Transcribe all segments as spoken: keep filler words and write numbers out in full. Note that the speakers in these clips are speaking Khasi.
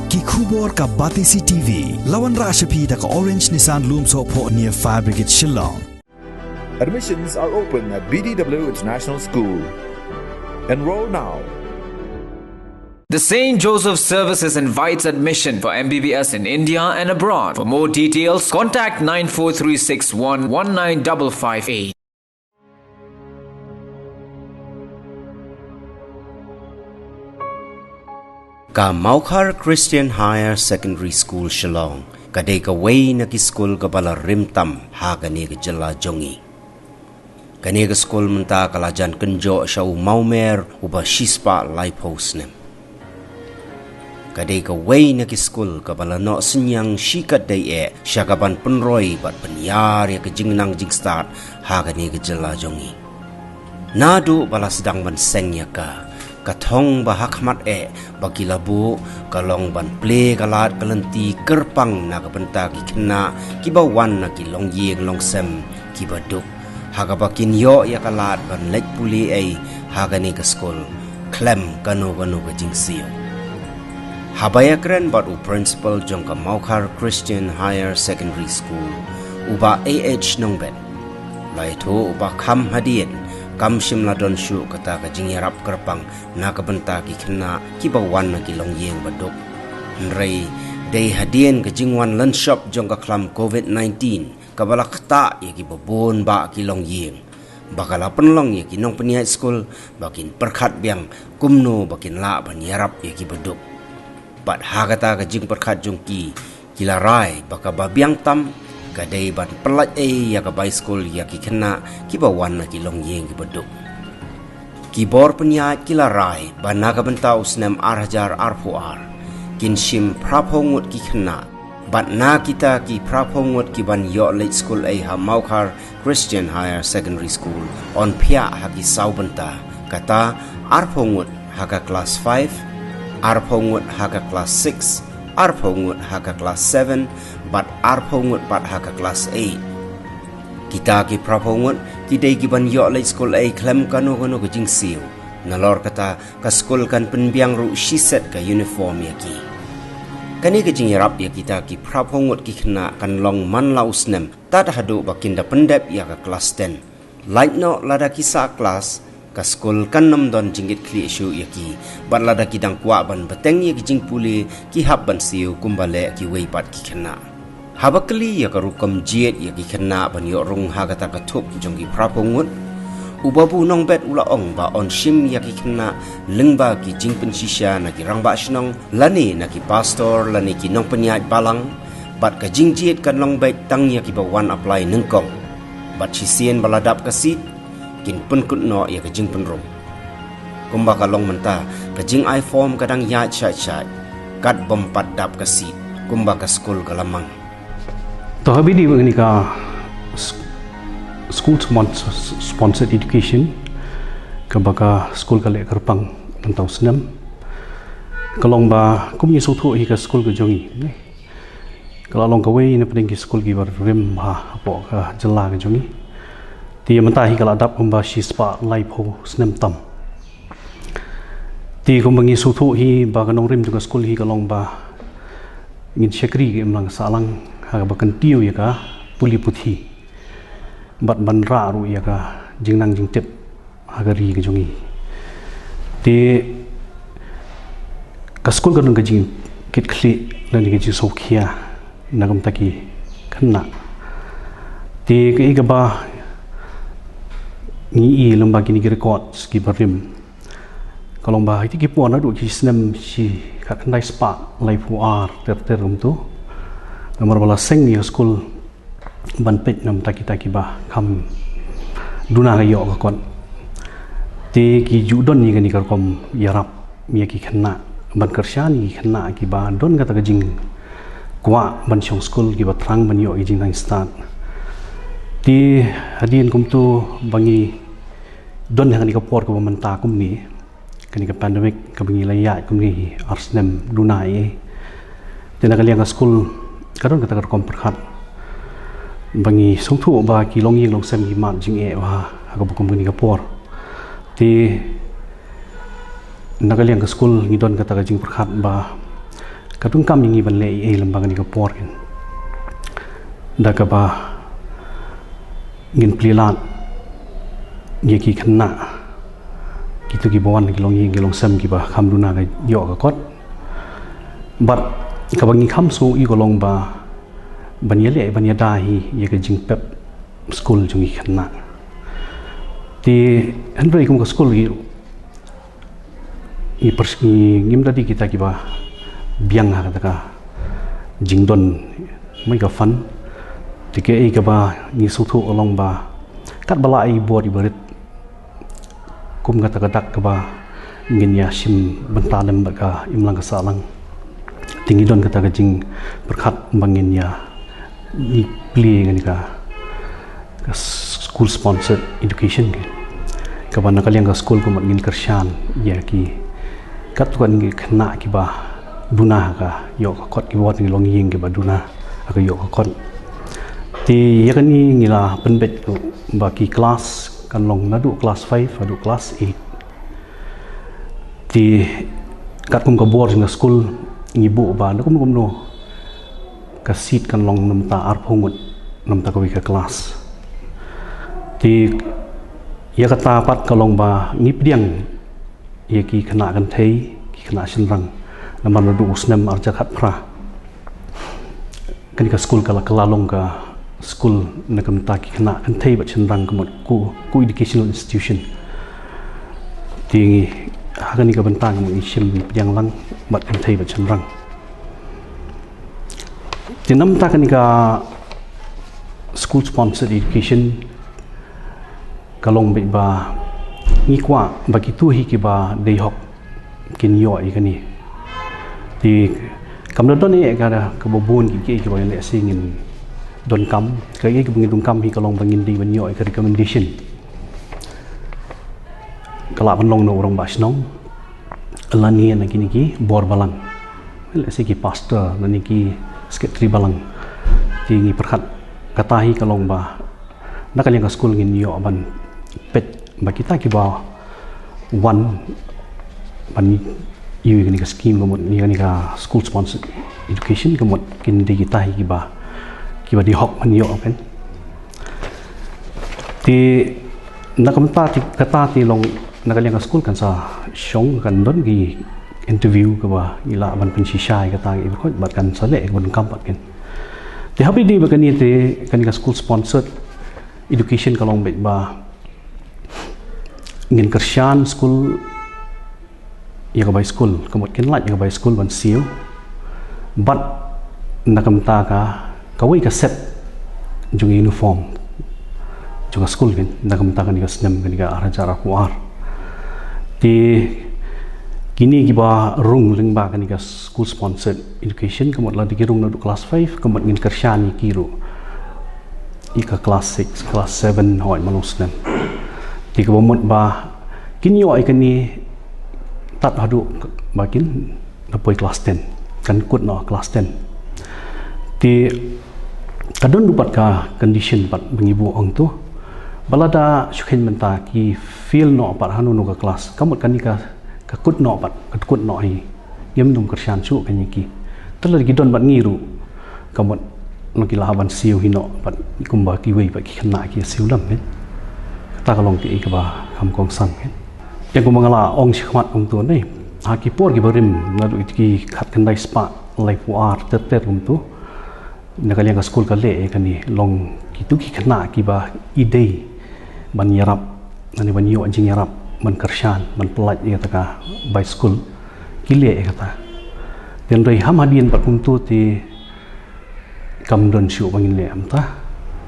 Ki khubor ka Batesi T V. La wanrah sha phi da ka Orange Nissan Lumsohphoh near Fire Brigade Shillong. Admissions are open at B D W International School. Enroll now. The Saint Joseph Services invites admission for M B B S in India and abroad. For more details, contact nine four three six one one nine double five eight. Ka Mawkhar Christian Higher Secondary School Shillong ka dei kawei na ki skul kaba la rim tam ha kane ka jylla jong ngi. Kane ka skul mynta ka la jan kynjoh sha u mawmer uba shispah laiphew snem. Ka dei kawei na ki skul kaba la noh synñiang shikatdei eh sha kaban pynroi bad pynïar ïa ka jingnang jingstad ha kane ka jylla jong ngi. Naduh ba la sdang ban seng ïa ka, ka thong ba hakhmat eh ba ki la buh ka long ban plie ka lad ka lynti kyrpang na ka bynta ki khynnah kiba wan na ki longïing longsem kiba duk, ha kaba kin ïoh ïa ka lad ban leit pule ei ha kane ka skul khlem kano kano ka jingsiew. Haba ïakren bad u principal jong ka Mawkhar Christian Higher Secondary School, u Bah A H Nongbet, la ïathuh u Bah kham hadien kam shym la don shuh kata ka jingïarap kyrpang na ka bynta ki khynnah kiba wan na ki longïing ba duk. Hynrei dei hadien ka jingwan lynshop jong ka khlam COVID nineteen kaba la ktah ïa kiba bun bah ki longïing, ba ka la pynlong ïa ki nongpynïaid skul ba kin pyrkhat biang kumno ba kin lah ban ïarap ïa kiba duk. Bad ha kata ka jingpyrkhat jong ki, ki la rai ba kaba biang tam ka dei ban pyllait ei ïa ka baiskul ïa ki khynnah kiba wan na ki longïing kiba duk. Ki bor pynïaid ki la rai ba na ka bynta u snem ar hajar arphew ar kin shim phraphew ngut ki khynnah, bad na kita ki phraphew ngut ki ban ïoh leit skul ei ha Mawkhar Christian Higher Secondary School yn phiah ha ki saw bynta, kata arphew ngut ha ka klas five, arphew ngut ha ka klas six, arphew ngut ha ka klas seven, bad arphew ngut pat ha ka klas eight. Kita ki phraphew ngut ki dei ki ban ïoh leit skul ei khlem kano kano ka jingsiew. Nalor kata ka skul kan pynbiang ruh shiset ka uniform ïa ki. Kane ka jingïarap ïa kita ki phraphew ngut ki khynnah kan long man la u snem tad haduh ba kin da pyndep ïa ka klas ten. Lait noh lada ki sah klas, ka skul kan nym don jingkitkhlieh shuh ïa ki, bad lada ki dang kwah ban bteng ïa ki jingpule ki hap ban siew kumba leh kiwei pat ki khynnah. Haba kylli ïa ka rukom jied ïa ki khynnah ban ïoh rung ha kata ka thup jong ki phraphew ngut, u Babu Nongbet u la ong ba yn shim ïa ki khynnah lyngba ki jingpynshisha na ki rangbah shnong lane na ki pastor lane ki nongpynïaid balang, bad ka jingjied kan long beit tang ïa kiba wan apply nyngkong. Bad shisien ba la dap ka seat, kin pynkut noh ïa ka jingpynrung. Kumba ka long mynta, ka jingai form ka dang ïaid shait shait, kat bym pat dap ka seat kumba ka skul ka la mang. To ha bidi ba kane ka s- school spons- sponsored education, kaba ka skul ka leh kyrpang mynta u snem, ka long ba kum ngi sngewthuh hi ka skul ka jong ngi, ka la long kawei na pdeng ki skul kiba rim ha hapoh ka jylla ka jong ngi. Te mynta hi ka la dap kumba shispah laiphew snem tam. Te kumba ngi sngewthuh hi ba ka nongrim jong ka skul hi ka long ba ngin shakri ka imlang sahlang ha kaba kyntiew ïa ka pule puthi bad ban rah ruh ïa ka jingnang jingtip ha ka ri ka jong ngi. Te ka skul ka don ka jingkitkhlieh lane ka jingsngewkhia na ka bynta ki khynnah. Te kaei kaba ngi i lyngba kine ki records kiba rim, ka long ba ha kiti ki por naduh ki snem shi khatkhyndai spah laiphew ar ter ter kumto, namar ba la seng ïa ka skul ban peit na ka bynta kita kiba kham duna ka ïoh ka kot. Te ki ju don ïa kane ka rukom ïarap ïa ki khynnah ban kyrshan ïa ki khynnah kiba don kata ka jingkwah ban shong skul, kiba thrang ban ïoh ïa ka jingnang stad. Te hadien kumto ba ngi don ha kane ka por kaba mynta kumne, kane ka pandemic kaba ngi la ïaid kumne hi ar snem duna hi. Te na ka liang ka skul ka don kata ka rukom pyrkhat ba ngi sngewthuh ba ki longïing longsem ki mad jingeh bha ha kaba kum kane ka por. Te na ka liang ka skul ngi don kata ka jingpyrkhat ba Ka donkam ïa ngi ban leh ei ei lem bad kane ka por kin. Da kaba ngin plie lad ïa ki khynnah kito kiba wan ki longïing ki longsem kiba kham duna ka ïoh ka kot. Bad kaba ngi kham sngew ïa ka long ba ban ïaleh ban ïada hi ïa ka jingpep skul jong ki khynnah. Te hynrei kum ka skul ngi ngi pers ngi ngim da dei kita kiba biang ha kata ka jingdon mai ka fund. Te kaei kaba ngi sngewthuh ka long ba katba la ai bor iba rit kum kata ka dak kaba ngin ïa shim bynta lem bad ka imlang ka sahlang. Te ngi don kata ka jingpyrkhat ba ngin ïa ngi plie ngan ka ka school sponsored education ke. Kaba na ka liang ka skul ka mut ngin kyrshan ïa ki katto katne ki khynnah kiba duna ha ka ïoh ka kot, kiba wan ki longïing kiba duna ha ka ïoh ka kot. Te ïa kane ngi la pynbeit ba ki klas kan long naduh klas five haduh klas eight. Te katkum ka bor jong ka skul ngi buh ba na kumno kumno ka seat kan long namta arphew ngut namta kawei ka klas. Te ïa kata pat ka long ba ngi pdiang ïa ki khynnah kynthei, ki khynnah shynrang namar naduh u snem arhajar khatphra kane ka skul ka la, ka la long ka skul na ka bynta ki khynnah kynthei bad shynrang, ka mut co-educational institution. Te ha kane ka bynta ka mut ngi shim pdiang lang bad kynthei bad shynrang. Te namta kane ka school sponsored education ka long beit ba ngi kwah ba kito hi kiba dei hok kin ïoh ïa kane. Te kam da don eh ka da kaba bun ki kiei kiba lehse ngin donkam, kaei kaba ngin donkam hi ka long ba ngin dei ban ïoh ïa ka recommendation. Ka lah ban long na u rangbah shnong lane na kine ki bor balang, lehse ki pastor lane ki secretary balang. Te ngi pyrkhat kata hi ka long ba na ka liang ka skul ngin ïoh ban peit ba kita kiba wan ban ïoh ïa kane ka scheme ka mut ïa kane ka school sponsored education ka mut kin dei kita hi kiba, kiba dei hok ban ïoh kan. Te na ka bynta te kata te long na ka liang ka skul kan sa shong, kan don ki interview kaba ngi lah ban pynshisha ïa kata ïa ki briew bad kan sa leh ïa kaba donkam pat kan. Te haba ïadei bad kane te kane ka school sponsored education ka long beit ba ngin kyrshan skul ïa ka bai skul, ka mut kin lait ïa ka bai skul ban siew. Bad na ka bynta ka, kawei ka set jong uniform jong ka skul kan, na ka bynta kane ka snem kane ka arhajar arphew ar. Te kine kiba rung lyngba kane ka school sponsored education ka mut lada ki rung naduh klas five ka mut ngin kyrshan ïa ki ruh ïa ka klas six, klas seven, hooid, man u snem. Te kaba mut ba kin ïoh ïa kane tad haduh ba kin da poi klas ten, kan kut noh klas ten. Te ka don ruh pat ka condition pat ba ngi buh hangto ba lada shu kheiñ mynta ki fail noh pat hano hano ka klas, ka mut kane ka, ka kut noh pat, ka kut noh hi. Ngim dum kyrshan shuh kane ki. Te lada ki don bad ngi ruh ka mut ngi lah ban siew hi noh bad kumba kiwei pat ki khynnah ki siew lem kan. Kata ka long kaei kaba kham kongsan kan. Ïa kumba nga la ong shakhmat kumto ne, ha ki por kiba rim naduh ki khatkhyndai spah laiphew ar ter ter kumto, na ka liang ka skul ka leh ïa kane, long kito ki khynnah kiba i dei ban ïarap, lane ban ïoh jingïarap, ban kyrshan, ban pyllait ïa kata ka bai skul, ki leh ïa kata. Te hynrei ha hadien pat kumto te kam don shuh ba ngin leh mynta.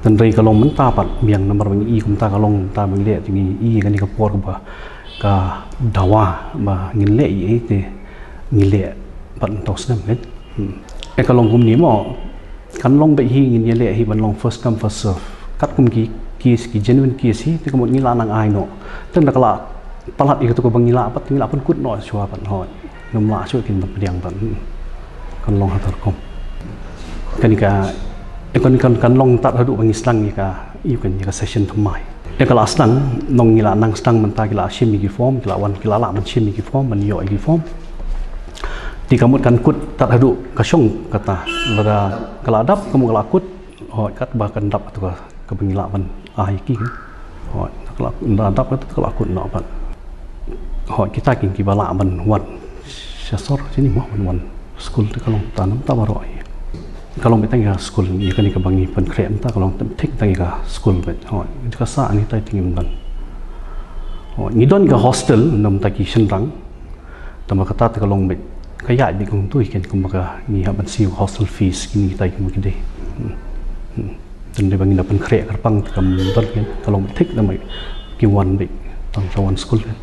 Te hynrei ka long mynta pat biang namar ba ngi i kumta ka long mynta ba ngi leh, te ngi i kane ka por ba ka dawa ba ngin leh ïa ei te ngi leh pat mynta u snem kan. Hmm. Eh, ka long kumne mo, kan long beit hi ngin ïaleh hi ban long first come first serve. Katkum ki case, ki genuine case hi te ka mut ngi lah nang ai noh. Tang da ka la palat ïa kato kaba ngi lah pat, ngi lah pynkut noh shuwa pat, hooid. Ngim lah shuh kin ban pdiang pat. Hmm. Kan long ha kata rukom. Kane ka, eh, kan, kan, kan long tad haduh ba ngi sdang ïa ka, ïa kane ka session thymmai. Ïa ka la sdang, nong ngi la nang sdang mynta ki la shim ïa ki form, ki la wan, ki la lah ban shim ïa ki form, ban ïoh ïa ki form. Ki ka mut kan kut tad haduh ka shong kata. Lada ka la dap ka mut ka la kut. Hooid, katba kan dap tu ka, kaba ngi lah ban ai ki. Hooid, ka la dap kata ka la kut noh pat. Hooid, kita ki kiba lah ban wan sha sor shini mo ban wan skul te ka long tang namar ta baroh. Ka long beit tang ka skul ïa kane kaba ngi pynkhreh mynta ka long thik tang ïa ka skul beit. Hooid, ka sah ngi tai te ngim don. Hooid, ngi don ka hostel namar ta ki shynrang. Tangba kata te ka long beit ka ïaid beit kumtu hi ken kumba ka ngi hap ban siew hostel fees kine kitai kumba ki dei. Hmm. Hmm. Tang dei ba ngi da pynkhreh kyrpang te kam don ken ka long beit thik tangba ki wan beit tang sa wan skul ken.